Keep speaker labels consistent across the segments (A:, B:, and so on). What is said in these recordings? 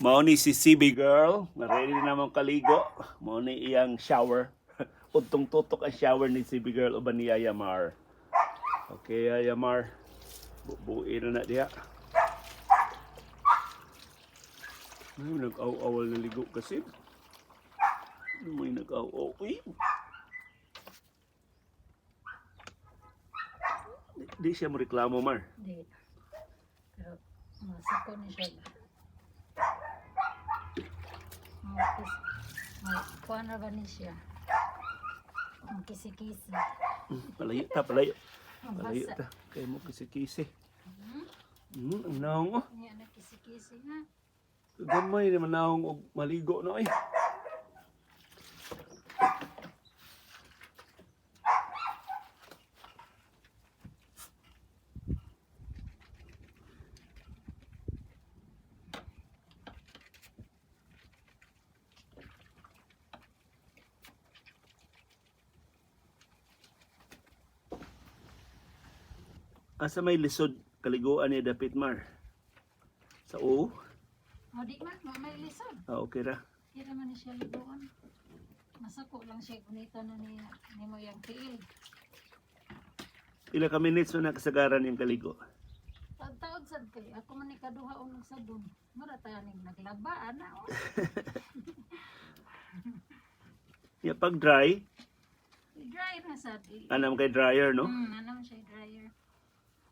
A: Mao ni si CB girl, na ready na namang kaligo. Mao ni iyang shower. Untong tutok ang shower ni CB girl uban ni Yaya Mar. Okay, Yaya Mar. Bubuin na na diha. Ay, nag-aw-awal na ligo kasi. May nag-aw-aw. Uy! Di siya mo reklamo, Mar.
B: Di. Pero masako ni siya ba? Kuan ra ba ni siya? Ang kisi-kisi.
A: Palayo ta, palayo.
B: Ang
A: Palayo
B: basa.
A: ta. Kay mo kisi-kisi. Ang naong oh.
B: Niya na kisi-kisi ha.
A: Gamay naman naong og maligo no eh. Asa may lisod kaliguan ni dapit, Mar? Sa O?
B: O di man, wa may lisod.
A: Ah, okay ra.
B: Di man ni siya ligoon. Masako lang siya gunita na ni nimo yang tiil.
A: Pila ka minutes mo na kasagaran yung kaligo?
B: Taod-taod sad kay ako man ni kaduha og nagsabon. Mura ta ning naglaba ana oh.
A: Ya, pag dry,
B: Dry na sad.
A: anam kay dryer, no?
B: Ano man siya dryer.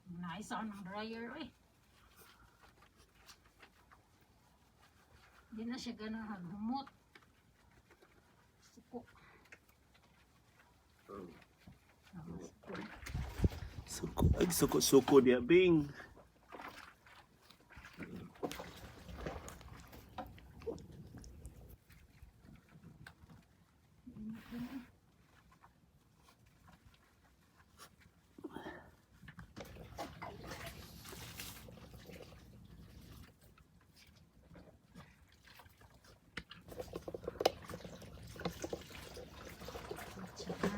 B: Nice ang dryer oy. Di na siya ganahan humot. Suko. Ah, suko.
A: Suko, ay suko suko diya bing.
B: Tsaka,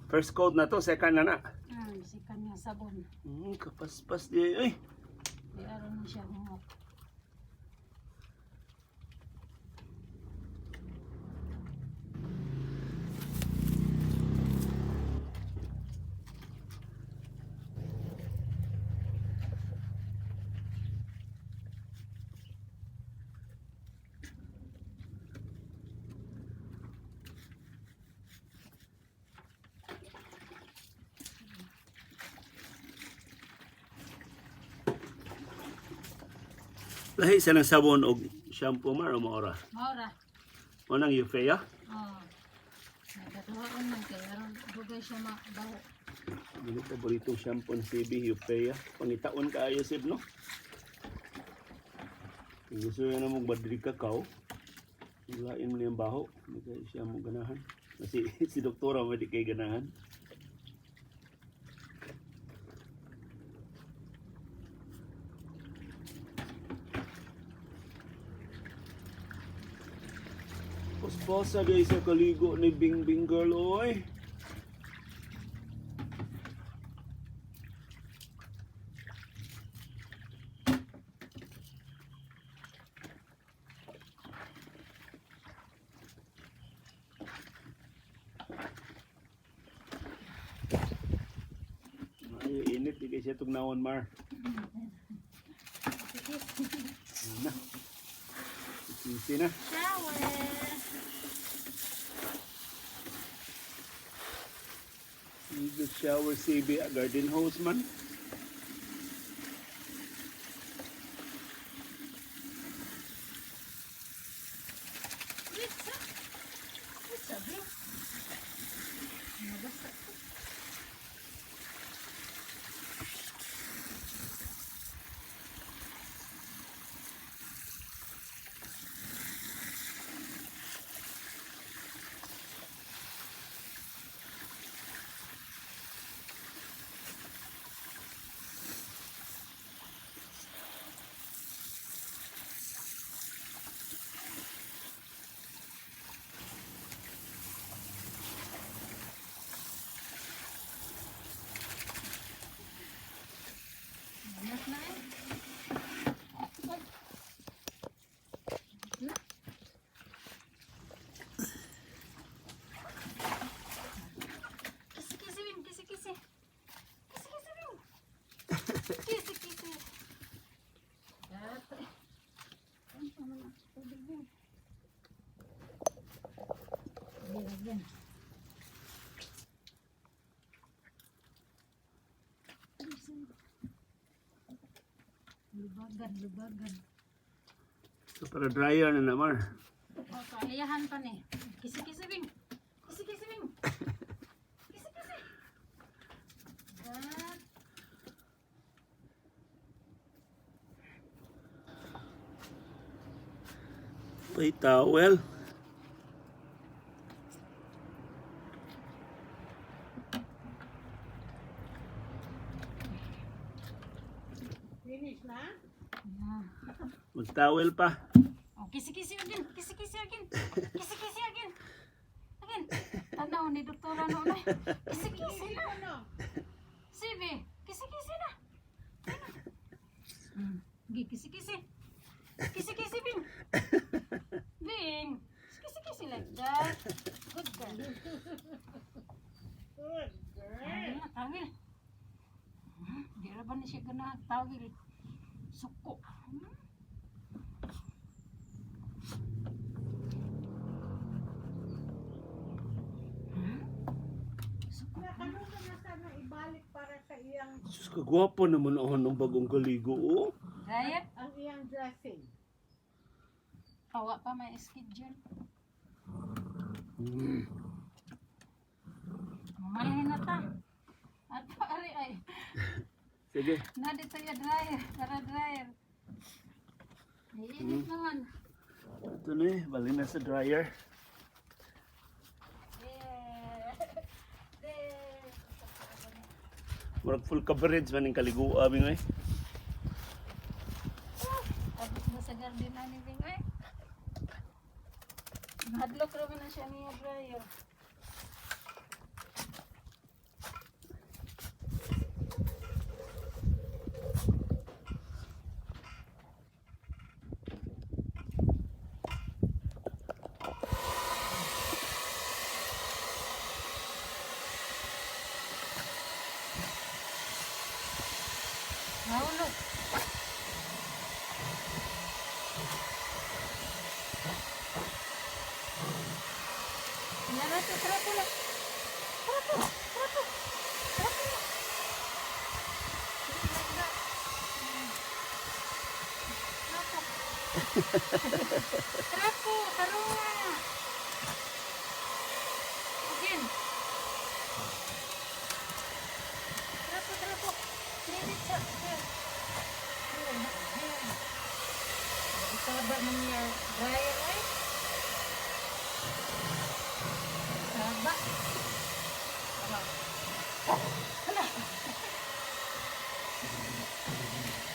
A: First coat na to, second na na.
B: Si kanya sabon.
A: Kapaspas diya ay.
B: Di aron na siya humot.
A: Lahi sa ng sabon og shampoo, Mar, o maora.
B: Maura.
A: O nang Euphoria.
B: Oh. Nagkatuwaon man kay aron dugay siya mabaho.
A: Dili paboritong shampoo ni CB, Euphoria. Pangitaon kaayo sib, no? Kung gusto niya na mong badri kakao, lain mo na yung baho. Hindi kayo siya mo ganahan. Kasi si doktora mo di kay ganahan. Paspasan di sa kaligo ni Bing Bing Girl, oy. Ay, init di kay siya tugnawon, Mar. Ano na. Sisi na.
B: Shower.
A: Eagle shower CB, a garden hose man.
B: Wait, sa. Wait, sa, bro. Nabasa ko. Again. Lubagan, lubagan.
A: So para dryer na na, Mar.
B: O, kaaliyahan pa ni. Kisi-kisi, Bing. Kisi-kisi, Bing. Kisi-kisi. That.
A: May towel.
C: Finish na?
B: Yeah.
A: Mag-towel pa.
B: Oh, kisi-kisi again. Kisi-kisi again. Kisi-kisi again. Again. Tanaw ni doktora noon ay. Kisi-kisi na.
C: Ano?
B: Sige, kisi-kisi na. Ayun na. Gi, kisi-kisi. Kisi-kisi, Bing. Bing. Kisi-kisi like that. Good girl.
C: Good girl.
B: Tawil na, tawil. Di ra ba ni siya ganahan tawil? Suko. Suko.
C: Nakaluto na sana ibalik para sa iyang
A: Sus, kagwapo naman ako ng bagong kaligo, oh.
B: Diet?
C: ang iyang dressing.
B: Pawa pa may schedule. Mamalhin na ta. At ari ay.
A: Sige.
B: Na dito ya dryer, para dryer. Iinit naman.
A: Ito na eh, bali na sa dryer.
B: Yeah. There.
A: Murag full coverage man yung kaligua, Bing, eh.
B: Abot na sa garden na ni Bing ay. Hadlok ra man na siya niya dryer. Nahulog. Nara to, trapo na. Trapo, trapo, trapo na. Like that. Trapo. Trapo, tarunga. Again. Trapo, trapo. Clean it up. Here. Here, here. Isaba man niya dryer ay. Saba. Hala. Hala.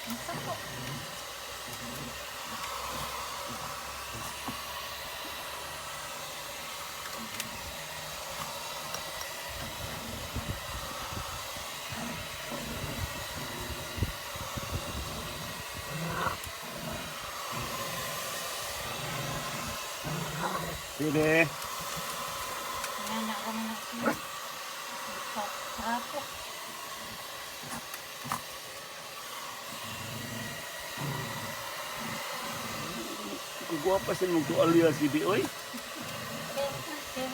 B: Ang sako.
A: Sige.
B: Nana ka man na. Trapo.
A: Kagwapa sa mong tuwalya, si oy.
B: Kem, kem.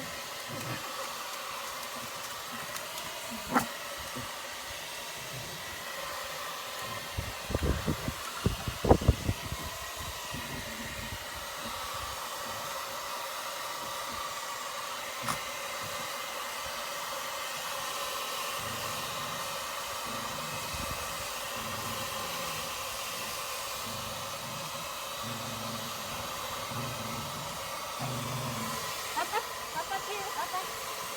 B: Up, up, up, up here, up, up.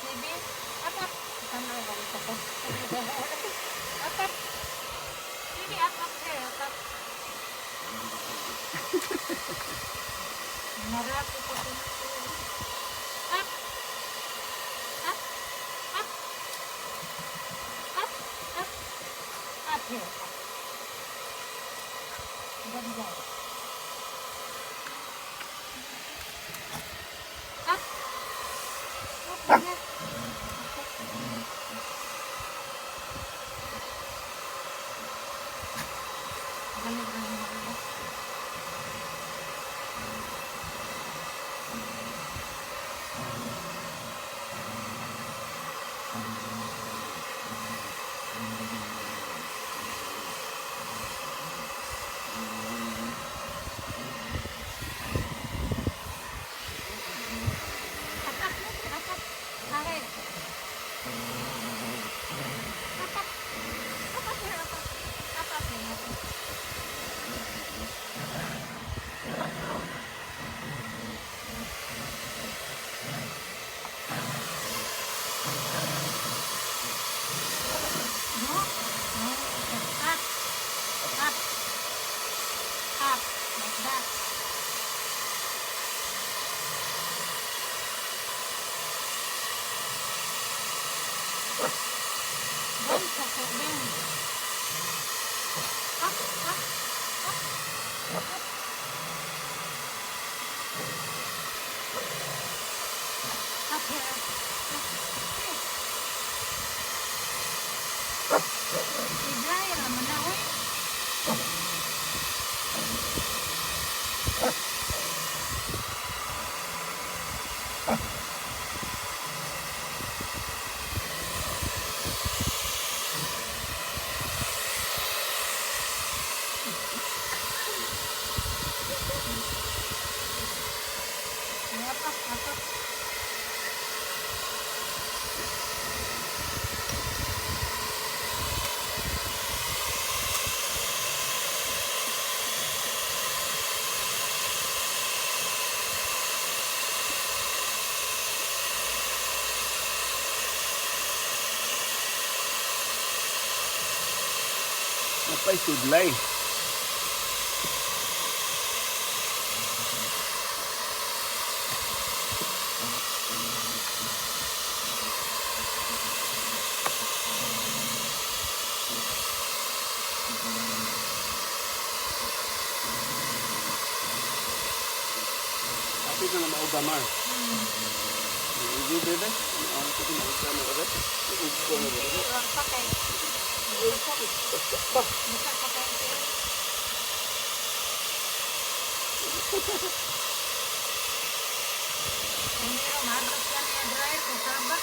B: Maybe, up, up. Tanaw ba ito ko? Up, up. Maybe up, up here, up, up. Narapo ko ko. Up. Up. Up. Up. Up. Up here. Up. Ganda. Up. Up, up. Galing ang mga. Down sa ko, down. Up, up, up, up. Up here. Up. Here. I-dry naman na, uy. Up, up, up, up.
A: Napay sudlay. Happy ka na mauga, Mar. Hindi, bebe. Ang ko na mauga na, bebe. Ugo na, bebe.
B: Hindi, wag pa kay.
A: Basta pa.
B: Basta pa kay. Hindi ro maadlok ka niya dryer kay saba.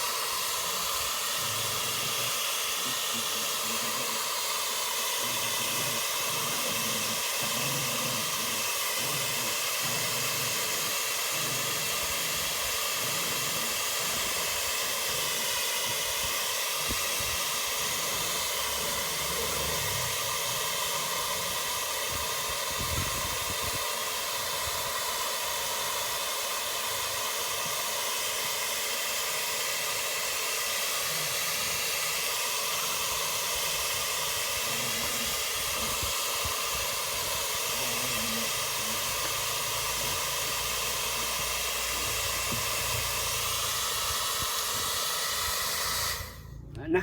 A: Wala na.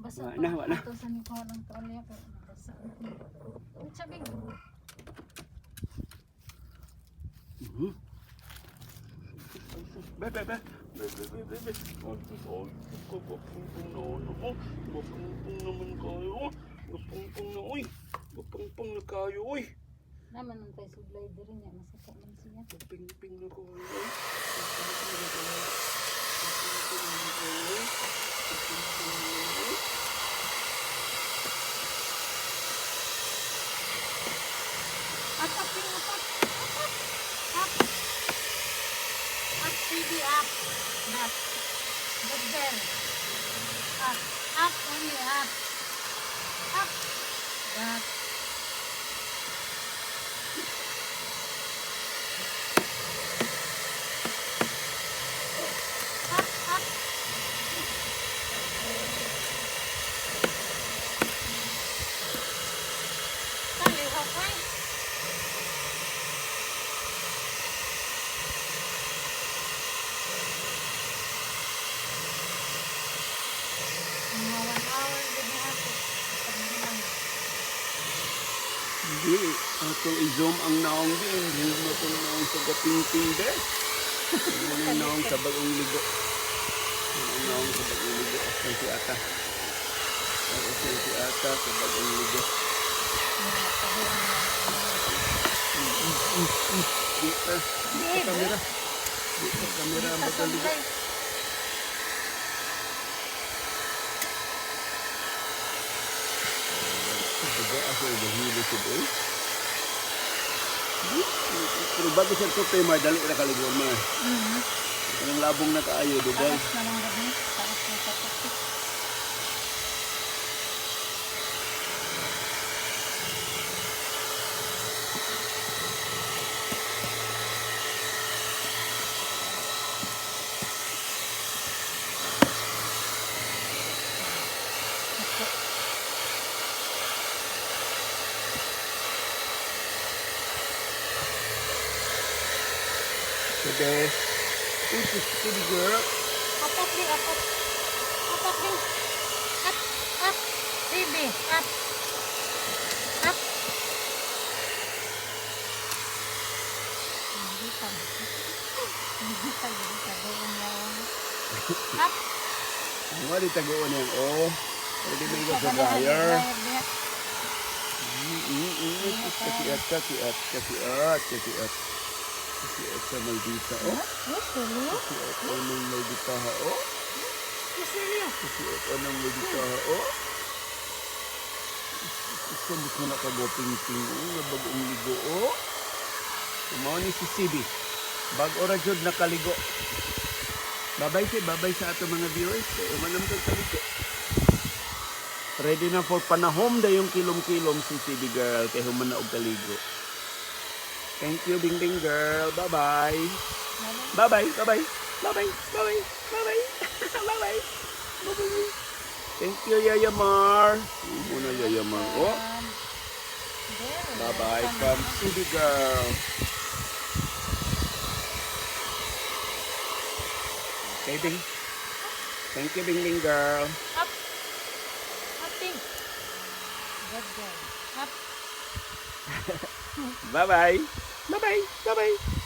B: Basa
A: Wala na, wala na.
B: Ito sa nikuha ng tolya pero nabasa. Sabi,
A: Be, be, be. Be, be, be, be, be. Ay, ay, kapapungpung na ano ko. Gapungpung naman kayo. Gapungpung na, uy. Gapungpung na kayo, uy.
B: Naman nung tayo sudlay diri niya, masaka man siya.
A: Gapingping na kayo, uy. Gapingping na kayo. Gapingping na kayo, uy. Gapingping na kayo, uy.
B: Up, up, up, up, up, up, up. Up, baby, up. Up. Good girl. Up, up, only up. Up. Up. Up, up. Talihok, eh. Mga 1 hour din na ako. Pagbilang.
A: Hindi. Ato i-zoom ang naong di. Hindi mo itong naong sa gapingping de. Ano yung naong sa bagong ligo. Ano ang naong sa bagong ligo. Asan si ata? Asan si ata sa bagong ligo? Di pa. Di pa kamera. Di pa kamera ang bagong ligo. Diba ako gahilo sa boy? Pero bago siya ito, may dali na kaliguan mo. Ang labong na kaayo, dugay.
B: Taas na lang gabi. Taas na sa tukik.
A: Bebe. Uy, pretty girl.
B: Up, up, up, up. Up, up, Bing. Up, up. Baby, up. Up. Hindi pa. Hindi pa. Hindi pa. Doon lang. Up.
A: Ano di taguon yung oh. Pwede mo sa dryer. Kasiat, kasiat, kasiat, kasiat. Kasiat sa maldita, oh. Kasiat anong maldita, ha, oh. Kasiat anong maldita, ha, oh. Samot mo na kagoping-ping, oh. Nga bagong ligo, oh. Tumaw ni si Sibi. Bag-o ra jud nakaligo. Babay si, babay sa ato mga viewers. Kay umanam kag kaligo. Ready na for panahom da yung kilom-kilom si CB girl kay human na og kaligo. Thank you, Bing Bing girl. Bye-bye. Bye-bye. Bye-bye. Bye-bye. Bye-bye. Bye-bye. Bye-bye. Bye-bye. Thank you, Yaya Mar. Muna Yaya Mar. Oh. Bye-bye from CB girl. Okay, Bing. Thank you, Bing Bing girl.
B: Up. Up, Bing. Good girl. Up.
A: Bye-bye. Bye-bye. Bye-bye.